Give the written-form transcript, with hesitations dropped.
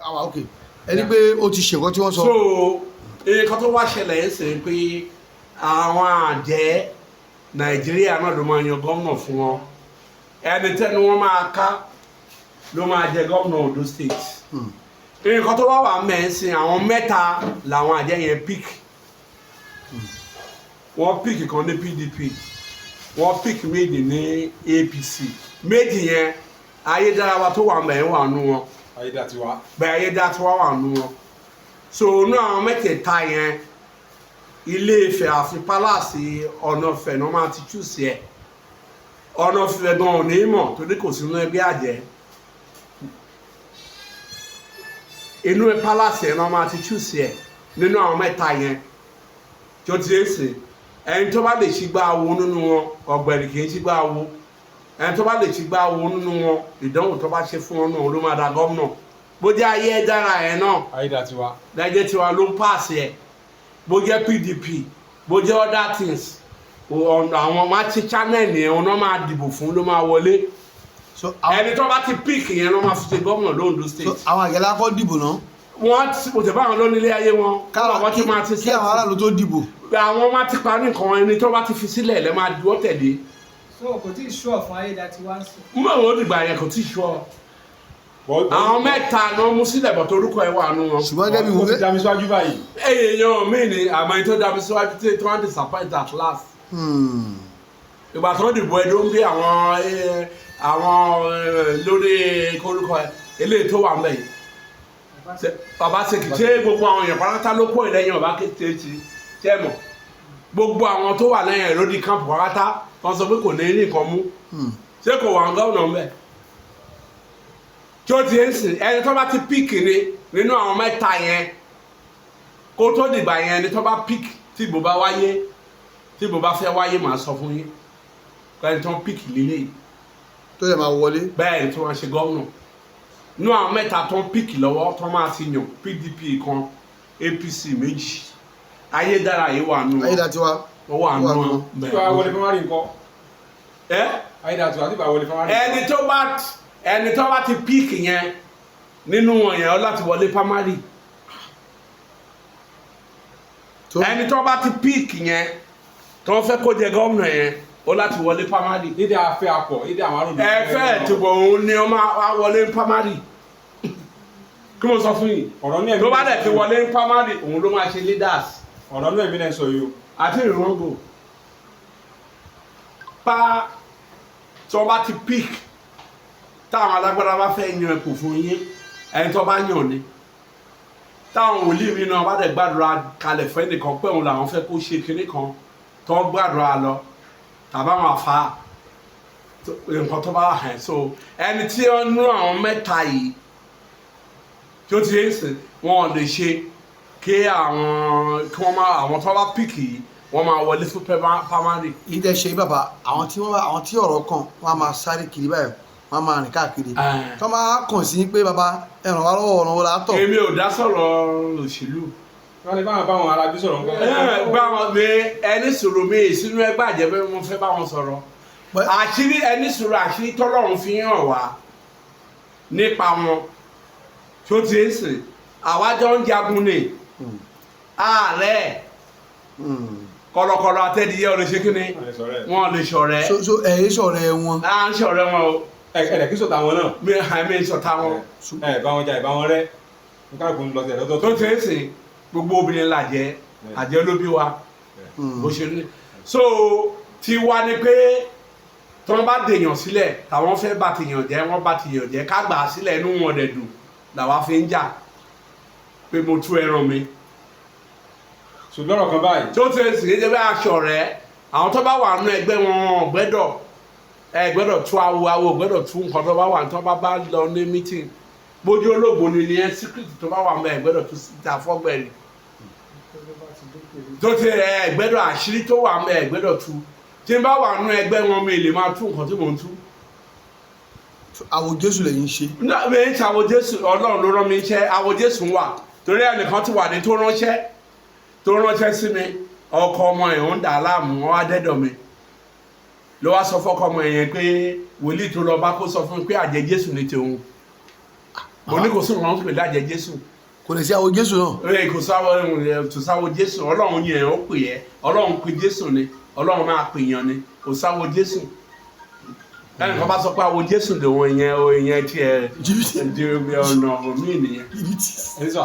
Àwa, ok, ẹni pé ó ti ṣe nǹkan tí wọ́n sọ. So nǹkan tó wá ṣẹlẹ̀ ń sìn pé àwọn àjẹ́ Nàìjíríà náà ló máa yan gómìnà fún wọn. Ẹni tẹ́nu wọn máa ká ló máa jẹ gómìnà Ondo State. Nǹkan tó wá wà mẹ́sìn, àwọn mẹ́ta làwọn àjẹ́ yẹn pick. Wọ́n pick kan ní PDP, wọ́n pick méjì ní APC. Méjì yẹn, Ayédárawa tó wà mẹ́rin wà nù wọn. Ayédàtiwa. Bẹ́ẹ̀, Ayédátiwa wà nù wọn. So inú àwọn mẹ́tẹ̀ẹ̀ta yẹn, Ilé Ifẹ̀ àfi palace Ọ̀nà Ifẹ̀ náà máa ti choose ẹ̀. Ọ̀nà Ifẹ̀ gan ò ní mọ̀ torí kò sínú ẹgbẹ́ àjẹ́. Inú palace ẹ̀ náà máa ti choose ẹ̀ nínú àwọn mẹ́ta yẹn tí ó ti ń sìn. Ẹni tó bá lè ṣígbá awo nínú wọn, ọ̀gbẹ̀rì kì í ṣígbá awo. Ẹni tó bá lè ṣígbá awo nínú wọn, ìdánwò tó bá ṣe fún wọn náà ló máa da gómìnà. Bó jẹ́ ayé dára ẹ̀ náà, Ayédàtiwa. Lẹ́jẹ̀ tiwa ló ń pàṣẹ ẹ̀. Bó jẹ́ PDP, bó jẹ́ other things, ọ̀nà àwọn máa ti channel yẹn, ọ̀nà máa dìbò fún ló máa wọlé. So àwọn Ẹni tó bá ti pick yẹn ló máa fi ṣe gómìnà l'Ondo So State. àwọn àgẹ̀lá kọ́ dìbò náà. Wọ́n ti kò tẹ̀ báwọn lónílé ayé wọn. Kára Wọ́n ti máa ti kí àwọn aráàlú tó dìbò. Àwọn máa ti parí nǹkan. Ẹni tó bá ti fi sílẹ̀ lẹ́ máa dúró tẹ̀lé. So kò tí ì sure fún Ayédatiwa ń sìn. Mú àwọn òdìgbà yẹn, kò tí ì sure. Àwọn mẹ́ta náà mú sílẹ̀ bọ̀ torúkọ ẹ̀ wà nù wọn. Ṣùgbọ́n gẹ́gẹ́ bí Ó ti wọ́n dá mi síwájú báyìí. Èèyàn mi ni àmọ́ ẹni tó dá mi síwájú tí wọ́n disappoint at last. Ìgbà tó dìbò ẹdó ń bí àwọn àwọn lórí korúkọ ẹ eléyìí tó wà ń bẹ̀ yìí, Obaseki, ṣé gbogbo àwọn èèyàn pátá ló kó ìlẹ́yìn Obaseki ṣe mọ̀? Gbogbo àwọn tó wà lẹ́yìn ẹ̀ lórí camp pátá wọ́n sọ pé kò ní ní nǹkan mú. Ṣé kò wà ń gómìnà ń bẹ̀ tí ó ti ń sìn? Ẹni tó bá ti pick ni nínú àwọn mẹ́ta yẹn, kó tó dìgbà yẹn, ẹni tó bá pick, tí ìbò bá wáyé, tí ìbò bá fẹ́ wáyé, màá sọ fún yín ẹni tó ń pick lílé yìí. Tó yẹ máa wọlé. Bẹ́ẹ̀ ni, tó máa ṣe gómìnà nínú àwọn mẹ́ta tó ń pick lọ́wọ́ tó máa ti yàn: PDP kan, APC méjì, Ayédára yìí wà nù wọn. Ayédatiwa. Ó wà nù wà nù wọn. wọn. Tí bá wọlé primary ńkọ́? Ẹ. Ayédàtiwa tí bá wọlé primary. Ẹni tó bá ti pick yẹn nínú wọn yẹn, ó láti wọlé primary. Tó Ẹni tó bá ti pick yẹn tó fẹ́ kó jẹ gómìnà yẹn, ó láti wọlé primary. Lédè afẹ́ akọ̀ lédè àwọn arúgbó. Ẹ fẹ́ tìbọ̀, òun ni ó máa wá wọlé primary. Kí mo sọ fún yìí? Ọ̀rọ̀ ní ẹ̀mí. Tó bá dẹ̀ ti wọlé primary, òun ló máa ṣe leaders. Ọ̀rọ̀ ní ẹ̀mí náà sọ yìí o. Àti ìrọ̀gò pa tí wọ́n bá ti pick, táwọn alágbára bá fẹ́ yan ipò fún yín, ẹni tó bá yàn ni. Táwọn wòlíì mi náà bá dẹ̀ gbàdúrà kalẹ̀ fún ẹnìkan pé òun làwọn fẹ́ kó ṣe kinní kan, tó gbàdúrà lọ tàbí àwọn àfa nǹkan tó bá hàn. So ẹni tí ó nú àwọn mẹ́ta yìí tí ó ti ń sìn, wọn ò lè ṣe kí àwọn kí wọ́n máa àwọn tó bá pick yìí, wọ́n máa wọlé fún primary. Yìí tẹ́ ṣe bàbá, àwọn tí wọ́n bá, àwọn tí ọ̀rọ̀ kàn, wọ́n á máa sáré kiri báyìí, wọ́n á máa rìn káàkiri. Tó máa kàn sí pé, "Bàbá, ẹ ràn wá lọ́wọ́," ọ̀nà wo la tọ̀? Èmi ò dá sọ̀rọ̀ òṣèlú. Wọ́n lè báwọn arábí sọ̀rọ̀ nǹkan. Ẹ bá wọn mi, ẹni sọ̀rọ̀ mi sínú ẹgbẹ́ àjẹbẹ́, mo fẹ́ bá wọn sọ̀rọ̀. Àṣírí ẹni sọ̀rọ̀, àṣírí tọ́lọ́run fi hàn wá nípa wọn tó ti ń sìn, àwa jọ ń jagun ni ààrẹ kọ̀lọ̀kọ̀lọ̀ àtẹ̀díyẹ ò lè ṣe kíni? Wọ́n lè sọ̀rọ̀ ẹ̀. Wọn lè ṣọ̀rẹ́. So ẹ̀ sọ̀rọ̀ ẹ wọn. À ń ṣọ̀rẹ́ wọn o. Ẹ̀ẹ́dẹ̀ kí sọ̀tà wọn náà. Mi àmì ìṣọ̀tá wọn. Ẹ̀ bá wọn jà, ẹ̀ bá wọn rẹ́, nǹkan kò ń lọ sí ẹ̀ lọ́tọ̀ọ̀tọ̀. Tó ti ń sìn, gbogbo obìnrin làjẹ́, àjẹ́ ló bí wa bó ṣe ní. So tiwa ni pé tí wọ́n bá dèèyàn sílẹ̀, tàwọn fẹ́ bá tèèyàn jẹ́, wọ́n bá tèèyàn jẹ́, ká gbà á sílẹ̀, inú wọn dẹ̀ dùn làwa fi ń jà pé mo tú ẹran mi. Ṣùgbọ́n ọ̀rọ̀ kan báyìí. Tó ti ń sìn kéde bí aṣọ rẹ̀, àwọn tó bá wà nínú ẹgbẹ́ wọn, wọn gbẹ́dọ̀, ẹ gbẹ́dọ̀ tú awo, awo gbẹ́dọ̀ tú nǹkan tó bá wà tó bá bá lọ ní meeting. Bójú olóògbé ni ẹ secret tó bá wà mọ́, ẹ gbẹ́dọ̀ tú síta fọ́gbẹ̀rì. Tó ti ẹ gbẹ́dọ̀, àṣírí tó wà mọ́, ẹ gbẹ́dọ̀ tú. Tí n bá wà nínú ẹgbẹ́ wọn, mi lè máa tú nǹkan tí mò ń tú. Àwò Jésù lẹ́yìn ṣe. Náà mi ń ṣe àwò Jésù. Ọlọ́run ló rán mi iṣẹ́. Àwò Jésù wà torí ẹnìkan ti wà ní tó ránṣẹ́ sí mi. Ọkọ ọmọ ẹ̀ ń dà á láàmú, wọn wá dẹ́dọ̀ mi, ló wá sọ fọ́kọ ọmọ ẹ̀ yẹn pé wòlíì tó lọ bá kó sọ fún mi pé àjẹ́ Jésù ní tòun. Mo ní kò sí nǹkan tó pè lájẹ Jésù. Kò lè sí àwọn Jésù náà. Ẹ kò sáwọ, kò sáwọ Jésù. Ọlọ́run yẹn ó pè ẹ́, Ọlọ́run pè Jésù ni, Ọlọ́run máa pè yàn ni. Kò sáwọ Jésù. Ẹnì kan bá sọ pé àwọ Jésù lòun, ìyẹn o, ìyẹn tiẹ̀ Jìbìtì. ọ̀nà míì nìyẹn. Jìbìtì. Ẹ sọ.